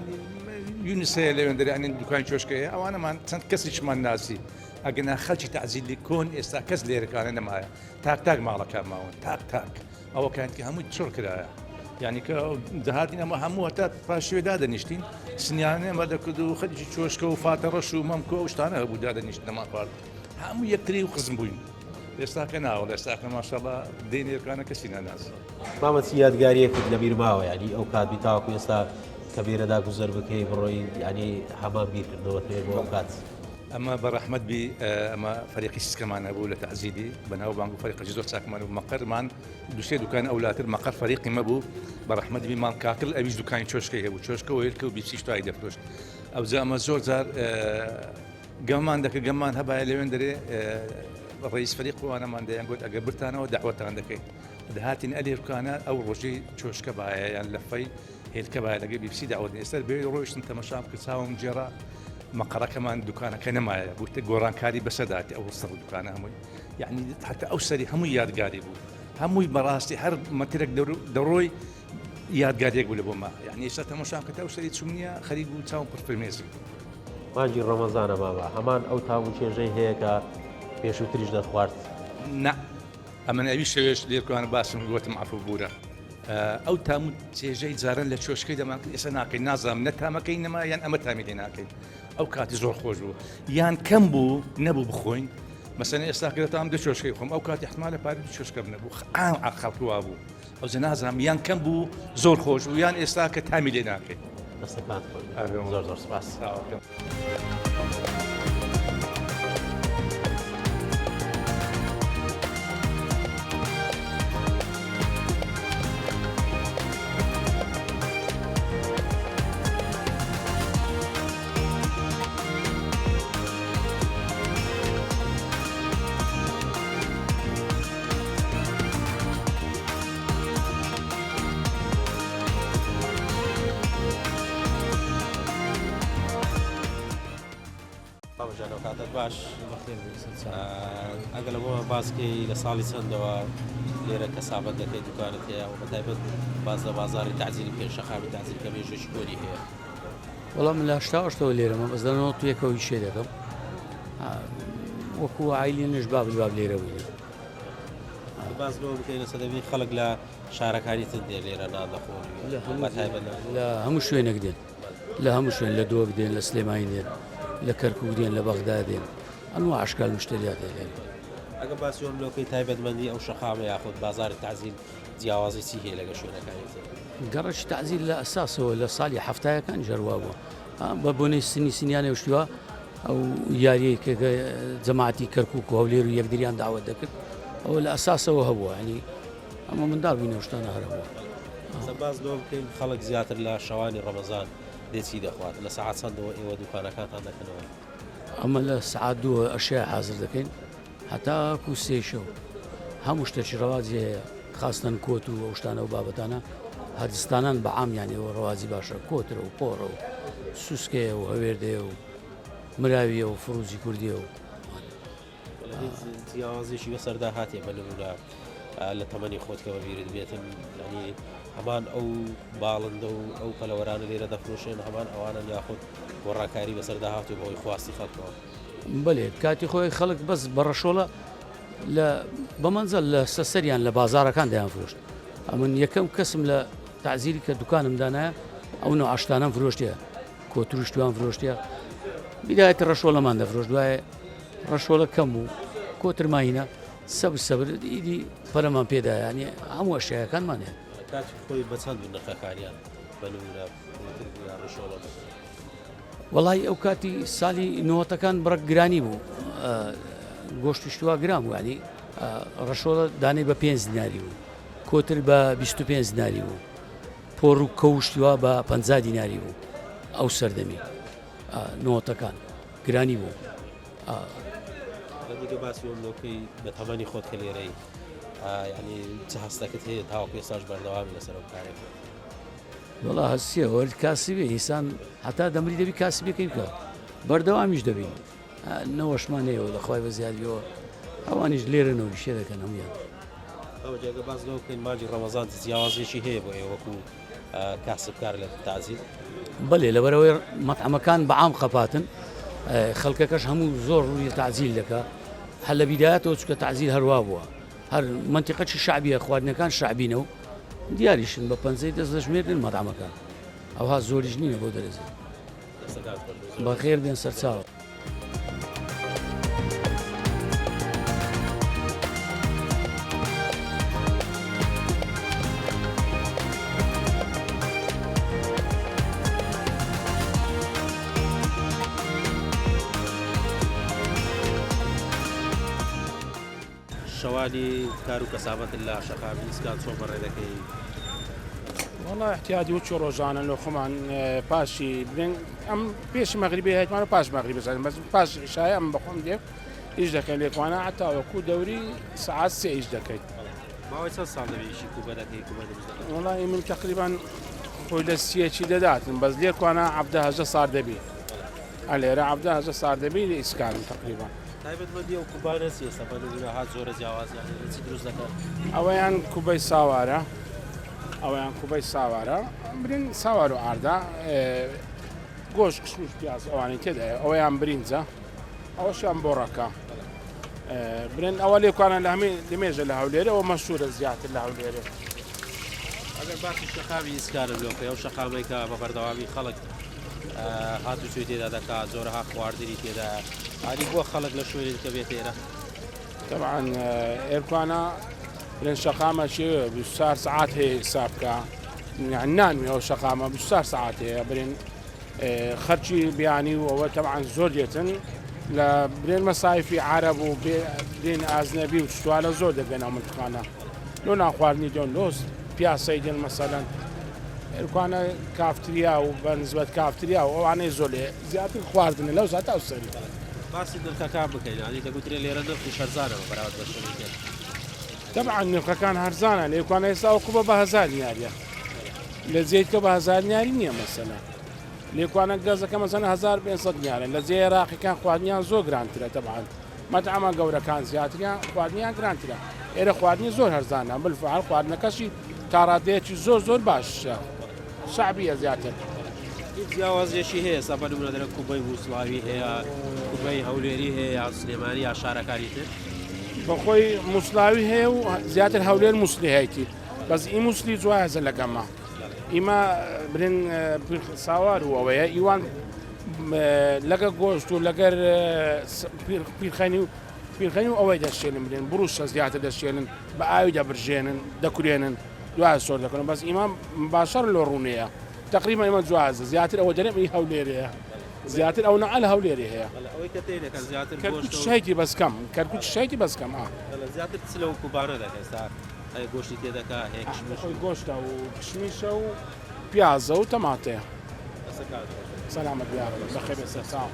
یونس هەیە لەوێن دەرێ دوکانی چۆشکە هەیە ئەوانەمان چەند کەسیشمان ناسی ئەگەنا خەلکی تەعزیلی کۆن ئێستا کەس لێرەکانە نەمایە تاک تاک ماڵەکان ماون تاک تاک ئەوە کان کە هەمووی چڕ کرایە یعنی کە دەهاتین ئەمە هەموو هەتا پاشوێ دادەنیشتین سنیانە ئەمە دەکرد و خەریکی چۆشکە و فاتە ڕەش و مەمکۆ ئەو شتانە هەبوو دادەنیشت نەمان خوارد هەموو یەکتری و خزم بووین ئێستاکە ناوە ئێستاکە ماشاءاللە دێنێرکانە کەسی ناناسی. مامە چ یادگاریەکت لەبیر ماوە یانی ئەو کات بی تاوەکو ئێستا کە بێرەدا گوزەر بکەی بڕۆی یانی هەمان بیرکردنەوەت هەیە بۆ ئەو کات؟ ئەمە بە ڕەحمەت بی ئەمە فەریقی سکەمان هەبوو لە تەعزیلی بە ناو بانگ و فەریقەکی زۆر چاکمان بوو مەقەرمان دوسێ دوکان ئەولاتر مەقەر فەریقی مەبوو بە ڕەحمەت بی مام کاکل ئەویش دوکانی چۆشکەی هەبوو چۆشکە و هێلکە و بیپسیش تای دەفرۆشت ئەوجا ئەمە زۆر جار گەمان دەکرد گەمان هەبایە لەوێن دەرێ ڕئیس فەریق وانەمان دەیان گوت ئەگەر برتانەوە دەعوەتان دەکەین دەهاتین ئەلێرکانە ئەو ڕۆژەی چۆشکە بایە یان لەفەی هێلکە بایە لەگەر بیپسی داوەت ئێستا بێ ڕۆیشتن تەمەشام کرد چاوم گێڕا مەقەڕەکەمان دوکانەکە نەمایە بووتە گۆڕانکاری بەسەداتی ئەو سەر دوکانە هەمووی یعنی حتا ئەو سەری هەمووی یادگاری بوو هەمووی بەڕاستی هەر مەترێک دەڕۆی یادگاریەک بوو لە بۆمە یعنی ئێستا تەمەشام کرد ئەو سەری چوم نییە خەریک بوو چاوم پڕ فرمێسک مانگی ڕەمەزانە مامە هەمان ئەو تام و چێژەی هەیە کە پێشووتریش دەتخوارد؟ نا ئەمن ئەوی شەوێش لێرکوان باسم گوتم عەفو بورە ئەو تام و چێژەی جاران لە چۆشکەی دەمان کرد ئێستا ناکەین نازانم نە تامەکەی نەما یان ئەمە تامی لێ ناکەین ئەو کاتی زۆر خۆش بوو یان کەم بوو نەبوو بخۆین مەسەن ئێستا کە دەتوانم دە چۆشکەی خۆم ئەو کاتی احتمالە پارەی دوو چۆشکەم نەبوو عام خەڵک وا بوو ئەوجا نازانم یان کەم بوو زۆر خۆش بوو یان ئێستا کە تامی لێ ناکەین. دەستەکانت خۆش بێت زۆر زۆر سپاس. کاتت باش. ئەگەر لە بۆمان باس کەی لە ساڵی چەندەوە لێرە کەسابەت دەکەی دوکانت هەیە و بەتایبەت باس لە بازاری تەعزیلی بکەین شەقامی تەعزیل کە مێژووی کۆنی هەیە. وەڵا من لە هەشتا هەشتەوە لێرەمە بەس لە نۆت یەکەوە ئیشێ دەکەم وەکو عایلی نش باب باب لێرە بووین. باس لەوە بکەین لە سەدەمی خەڵک لە شارەکانی تر دێ لێرە نان دەخۆن لە هەموو شوێنێک دێن لە هەموو شوێن لە دۆک دێن لە سلێمانی دێن لە کەرکک دێن لە بەغدا دێن ئەنوا ئەشکال مشتریات هەیە لێرە. ئەگە باسی ئەم لۆکەی تایبەتمەندی ئەو شەقامە یاخود بازاری تەعزیل جیاوازی چی هەیە لەگە شوێنەکانی تر؟ گەڕەکی تەعزیل لە ئەساسەوە لە ساڵی حەفتایەکانیش هەر وا بووە بە بۆنەی سنی سنیانێ شتیوە ئەو یاریەی کە جەماعەتی کەرکک و هەولێر و یەکدریان داوت دەکرد ئەوە لە ئەساسەوە هەبووە ینی ئەمە منداڵ بووین ئەو شتانە هەر هەبووە. ئێستا باس لەوە بکەین خەڵک زیاتر لە شەوانی ڕەمەزان دێ چی دەخوات؟ لە سەعات چەندەوە ئێوە دوکانەکانتان دەکەنەوە؟ ئەمە لە سەعات دووە ئەشیا حازر دەکەین هەتاکو سێی شەو هەموو شتێکی ڕەواجی هەیە خاستەن کۆت و ئەو شتانە و بابەتانە هەرزستانان بە عام یان ئێوە ڕەواجی باشە کۆترە و پۆڕە و سوسکەیە و هەوێردەیە و مراویە و فڕوزی کوردیە و هیچ جیاوازیشی بەسەردا هاتیە بە نمونە لە تەمەنی خۆت کە بەبیرت بێتن ینی هەمان ئەو باڵندە و ئەو پەلەوەرانە لێرە دەفرۆشێن هەمان ئەوانن یاخود گۆڕانکاری بەسەردا هاتوو بەهۆی خواستی خەڵکەوە. بەلێ کاتی خۆی خەڵک بەس بە ڕەشۆڵە لە بەمەنزەل لە سەسەریان لە بازارەکان دەیان فرۆشت ئەمن یەکەم کەسم لە تعزیری کە دوکانم دانایە ئەو نوع شتانەم فرۆشتە کۆتروشتوان فرۆشتە بیدایەتی ڕەشۆڵەمان دەفرۆشت دوایە ڕەشۆڵە کەم بوو کۆترماینە سەبر سەبر ئیدی پەرەمان پێدا ینی هەموو ئەشیاکانمان هەیە. کاتی خۆی بە چەند بوو نرخەکانیان بە نمونە کۆتر بوو یا ڕەشۆڵە بوو؟ وەڵی ئەو کاتی سالی نۆتەکان بڕک گرانی بوو گۆشت شتوا گران بوو ینی ڕەشۆڵە دانەی بە پێنج دیناری بوو کۆتر بە 25 دیناری بوو پۆڕ و کەوشتوا بە 50 دیناری بوو ئەو سەردەمی نۆتەکان گرانی بوو. دیکە باسی ئەم لۆکەی بە تەمەنی خۆت کە لێرەی ینی چ هەستەکەت هەیە تاوەکو ئێستاش بەردەوامی لەسەر ئەو کارێک وەڵا هەستیە وەرد کاسبێ ئینسان هەتا دەمری دەبی کاسبەکەی بکە بەردەوامیش دەبین نەوەشمان هەیەەوە لە خخوای بە زیادیەوە ئەوانیش لێرەنەوە شێ دەکەن هەمویان جێگە باز لەوە بکەین مانگی ڕەمەزان جیاوازیەکی هەیە بۆ ئێوە وەکو کاسبکار لە تازیل؟ بەلێ لەبەرئەوەی مەتعەمەکان بە عام قەپاتن خەلکەکەش هەموو زۆر ڕووی تەعجیل دەکا هەر لە بیدایەتەوە چونکە تەعجیل هەروا بووە هەر مەنتیقەکی شەعبیە خواردنەکان شەعبینە و دیاریشن بە پەنجەی دەست دەژمێرن مەتعەمەکان ئەوها زۆریش نینە بۆ دەرەجە بەخێر بێن سەرچاوە. شەوانی کار و کەسابەتت لە شەقامی ئیسکان چۆن بەڕێ دەکەی؟ وەڵا احتیاجی وەکی ڕۆژانە لۆ خۆمان پاشی بلێن ئەم پێشی مەغریبی هەیتمان و پاش مەغریبی زانم بەس پاش عیشایە ئەم بەخۆم دێ ئیش دەکەین لێکوانە عەتا وەکو دەوری سەعات سێ ئیش دەکەیت. ماوەی چەند ساڵ دەبێ ئیشی کوبە دەکەی کوبە دروست دەکەی؟ وەڵا من تقریبا خۆی لە سیەکی دەداتن بەس لێکوانە عەبدە هەژە سار دەبی ئەلێرە عەبدە هەژە سار دەبی لە ئیسکانم تقریبا. تایبەتمەندی ئەو کوبانە چیە سە بە نمونە ها جۆرە جیاوازیان هەیە لە چی دروست دەکەن؟ ئەوەیان کوبەی ساوارە ئەوەیان کوبەی ساوارە برین ساوار و ئاردا گۆشت کشمیش پیاز ئەوانەی تێدایە ئەوەیان برینجە ئەوەشیان بۆڕەکە برێن ئەوە لێکوانە لە هەمێ لەمێژە لە هەولێرە ئەوە مەشهورە زیاتر لە هەولێرێ. ئەگەر باسی شەقامی ئیسکانم لۆ بکەی ئەو شەقامەی کە بە بەردەوامی خەڵک هاتوچۆی تێدا دەکات جۆرەها خواردنی تێدایە ئاری بۆ خەڵک لە شوێنی کە بێتە ئێرە؟ طبعا ئێرکوانە برێن شەقامە چێ 24 سعات هەیە حساب بکە یان نانوێ ئەو شەقامە 24 سعات هەیە برێن خەرکی بیانی و ئەوە تەبعەن زۆر دێتن لە برێن مەسایفی عرب و برێن ئازنەبی و شتوالە زۆر دەگەن ئەو منتقانە لۆ نانخواردنی دۆن لۆ پیاسەی دێن مەسەلەن ئێرکوانە کافتریا و بە نسبەت کافتریا و ئەوانەی زۆر لێ زیاتر خواردنە لەو ساتە ئەو سەری. باسی نرخەکان بکەین یانی دەگوترێ لێرە نرخیش هەرزانە بە بەراورد بە شوێنی تر. تەبعەن نرخەکان هەرزانە لێکوانە ئێستا ئەو قوبە بە هەزار نیاریە لە جێیتکە بە هەزار نیاری نییە مەسەلەن. لێکوانە گەزەکە مەسەن 1500 دیارە لە جێ عێراقیەکان خواردنیان زۆر گرانترە تەبعەن مەتعەمە گەورەکان زیاتریان خواردنیان گرانترە ئێرە خواردنی زۆر هەرزانە بالفعل خواردنەکەشی تا ڕادەیەکی زۆر زۆر باشە شەعبیە زیاتر. هیچ جیاوازیەکی هەیە ئێستا بە نمونە دەرە کوبەی موسڵاوی هەیە کوبەی هەولێری هەیە یا سلێمانی یا شارەکانی تر؟ بەخۆی موسڵاوی هەیە و زیاتر هەولێر موسلی هەیتی بەس ئی موسلی جوازە لەگەمە ئیمە برن ساوار و ئەوەیە ئیوان لەگە گۆشت و لەگەر پیرخەنی و پیرخەنی و ئەوەی دەشێنن برێن بروشە زیاتر دەشێنن بە ئاوی دەبرژێنن دەکورێنن دوای سۆر دەکەن بەس ئیمە باشەر لۆ ڕوونەیە تقریبا ئیمە جوازە زیاتر ئەوە دەرێم ئی هەولێرەیە زیاتر ئەو نەعە لە هەولێرێ هەیە ئەوەی کە تێدەکەن زیاتر کەرکوک شایتی بەس کەم کەرکوک شایتی بەس کەم ئا زیاتر چ لەو کوبانە دەکەن ئێستا هەیە گۆشتی تێدەکا هەیە کشمیش خۆی گۆشتە و کشمیشە و پیازە و تەماتەیە. دەستەکانت خۆش بێت. سەلامەت بی یاڕەبی بەخێر بێت سەرچاوم.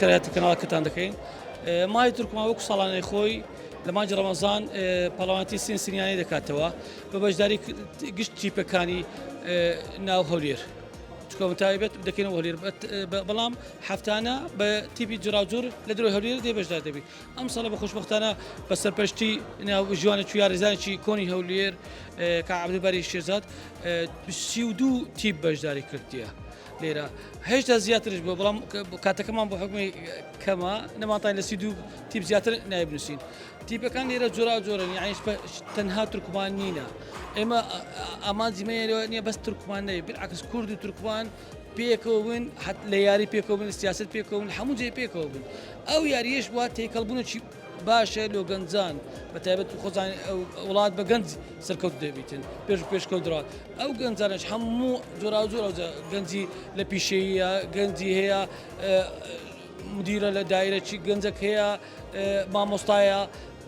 کراتی کەناڵەکەتان دەکەین مای تورکمان وەکو ساڵانەی خۆی لە مانگی ڕەمەزان پاڵەوانێتی سین سنیانەی دەکاتەوە بە بەشداری گشت تیپەکانی ناو هەولێر چکە تایبەت دەکەینەوە هەولێر بەڵام هەفتانە بە تیپی جۆراوجۆر لە درۆی هەولێر دێ بەشدار دەبی ئەم ساڵە بە خۆشببختانە بە سەرپەرشتی ناو ژوانە یاریزانێکی کۆنی هەولێر کە عەبدولباری شێرزاد 32 تیپ بەشداری کردیە. لێرە هێشتا زیاترش بووە بەڵام کاتەکەمان بۆ حکومی کەمە نەمانتان لە 32 تیپ زیاتر نایب نووسین تیپەکان لێرە جۆرا جۆرن یعنی تەنها تورکمان نینە ئێمە ئامانجی مەیەوە نییە بەس تورکمان نەیە بالعکس کورد و تورکمان پێکەوە بن لە یاری پێکەوە بن سیاست پێکەوە بن هەموو جێ پێکەوە بن ئەو یاریەش وا تێکەڵبوونێکی باشە لۆ گەنجان بە تایبەت خۆزان وڵات بە گەنج سەرکەوت دەبیتن پێش پێشکەوت دڕات ئەو گەنجانش هەموو جۆرا جۆرا گەنجی لە پیشەیە گەنجی هەیە مدیرە لە دایرە چی گەنجەک هەیە مامۆستایە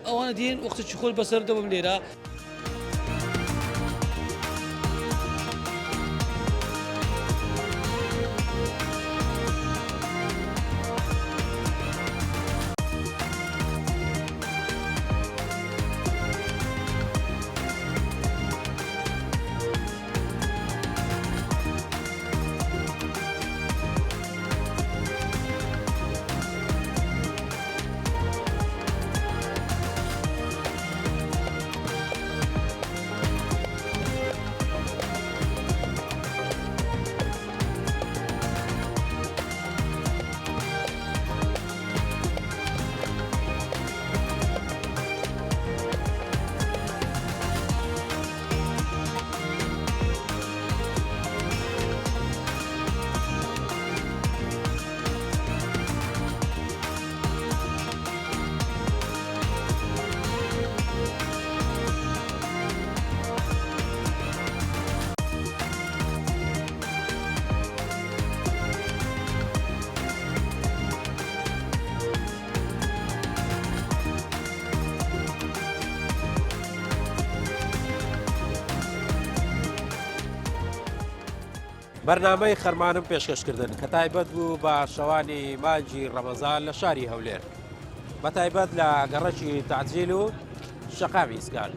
ئەوانە دێن وەختێکی خۆش بەسەر دەبم لێرە. بەرنامەی خەرمانم پێشکەشکردن کە تایبەت بوو بە شەوانی مانگی ڕەمەزان لە شاری هەولێر بە تایبەت لە گەڕەکی تەعجیل و شەقامی ئیسکان.